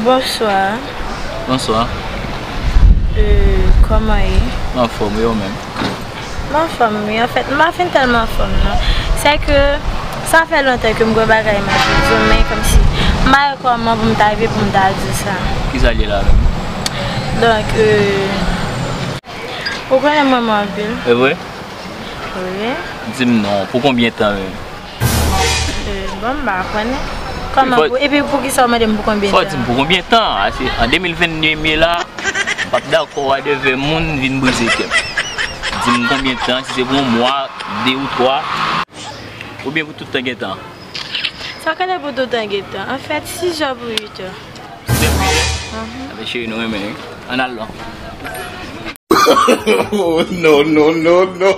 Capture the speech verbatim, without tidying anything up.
Bonswa. Bonswa. Euh, kòman ye? Anfòm, e ou menm? M anfòm, wi. Anfèt, m pa fin tèlman anfòm, non. Se ke sa fè lontan ke m gen bagay m anvi di w, men kòmsi m pa wè kòman pou m ta rive pou m ta di w sa. Kisa l ye la menm? Donk, euh, ou konnen m renmen w anpil. E vre? Wi. Di m non, pou konbyen tan menm? Euh, bon, m pa konnen. Kòman pou, epi poukisa w mande m pou konbyen tan? Fò w di m pou konbyen tan? Ase an de mil venn de m ye la, m p ap dakò a de vè moun vin brize kè m. Di m konbyen tan, si se pou yon mwa, de ou twa, oubyen pou tout tan gen tan? Sa ka lè pou tout tan gen tan. Anfèt, sis jè pou uit jè. Sis jè pou uit jè? Anben cheri, nou renmen, wi. Ann al non. Oh, no, no, no, no.